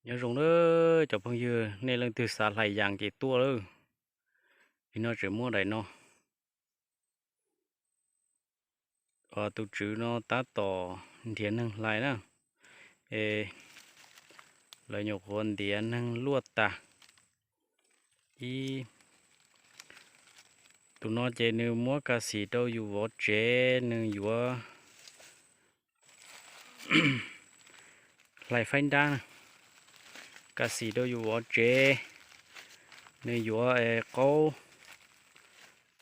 Nyob zoo lawm cov phooj ywg, nej leej twg xav hlais yas ces tuaj lawm. Vim no tseem muab daim no, tus tswv no tab tom nrhiav neeg hlais na, es lawv nyuam qhuav ntiav neeg luaj tas ib. Tus no ces nws muab ka xim rau yus vov tsev, nws yuav hlais faib nrab na, ka xim rau yus vov tsev, nws yuav qaub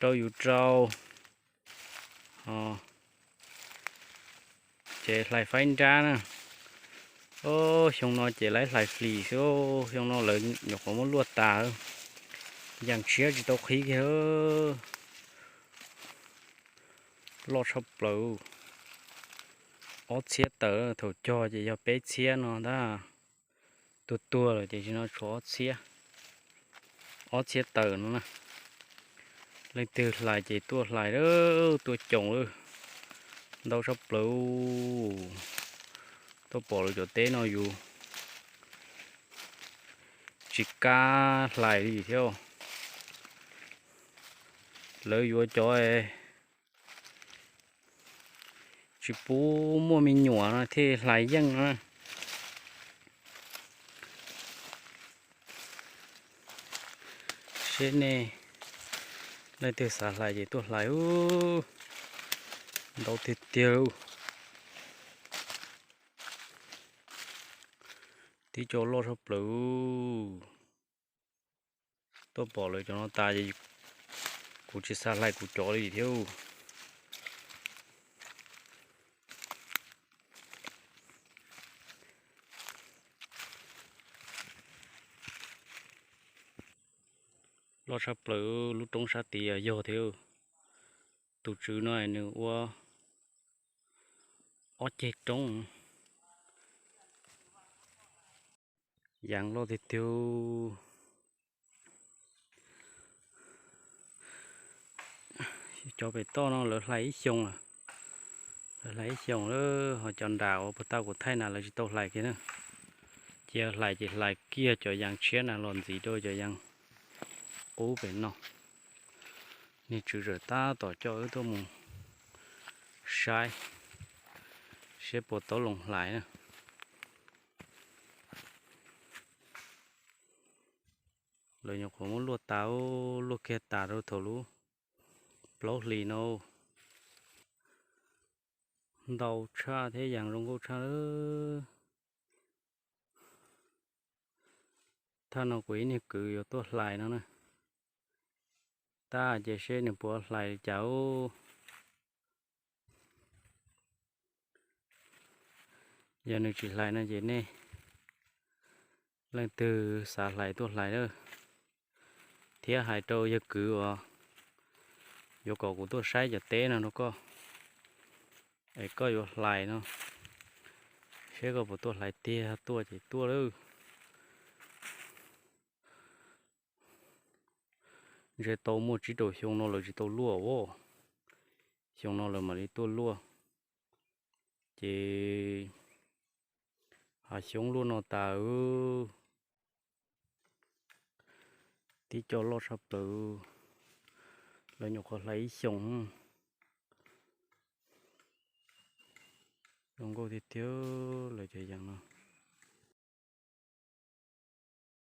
rau yus rau, ces hlais faib nrab na. Xyoo no ces lawv hlais flis xwb, xyoo no lawv nyuam qhuav muab luaj tas, yas tshiab tsis tau qhib kiag. Loj tshaj plaws, ob txhiab tawm, thaum cog ces yog peb txhiab no ntag. Tuag tuag lawm ces sim no tshuav ob txhiab, ob txhiab tawm no na. Leej twg hlais ces tuaj hlais lawm, tuaj coom lawm, ntau tshaj plaws. Tuaj pom lawv cov teb no yus tsis kam hlais li thiab. Lawv yuav cov tsis pub muaj me nyuam no thiaj hlais yeej no. Seb nej leej twg xav hlais ces tuaj hlais, ntau tiag tiag. Tib co loj tshaj plaws. Tuaj pom lawv cov no tas, kuv tsis xav hlais kuv cov li thiab. Loj tshaj plaws, lub roob sab tid yog thiab. Tus tswv no nws ua ob ceg roob. Yas loj tiag tiag. Cov pem toj no lawv hlais ib xyoos, lawv hlais ib xyoos lawm, ho cov nram uas puag ta kuv thaij na lawv tsis tau hlais kiag na. Cia hlais ces hlais kiag cov yas tshiab na los ntxiv rau cov yas qub pem no. Niag tswv txawm tab tom coj wb tuaj mus saib seb puas tau loo hlais na. Lawv nyuam qhuav muab luaj tas, luaj kiag tas rau thaum lub plaub hlis no. Ntau tshaj thiab yas zoo nkauj tshaj. Thaj no kuv ib niag kwv yuav tuaj hlais no na. Tab ces seb nws puas hlais li cas. Yog nws tsis hlais no ces nej leej twg xav hlais tuaj hlais lawm, thiab hais rau yawg kwv uas yuav kom kuv tuaj saib cov teb no rau koj, es koj yuav hlais no, seb koj puas tuaj hlais tiag, tuaj ces tuaj lawm. Ntshe tau muaj tsib rau xyoo no lawv tsis tau luaj as, xyoo no lawv mam li tuaj luaj. Ces hav xyoob luaj no tas, tib co loj tshaj plaws, lawv nyuam qhuav hlais ib xyoos. Zoo nkauj tiag tiag lawv cov yas no.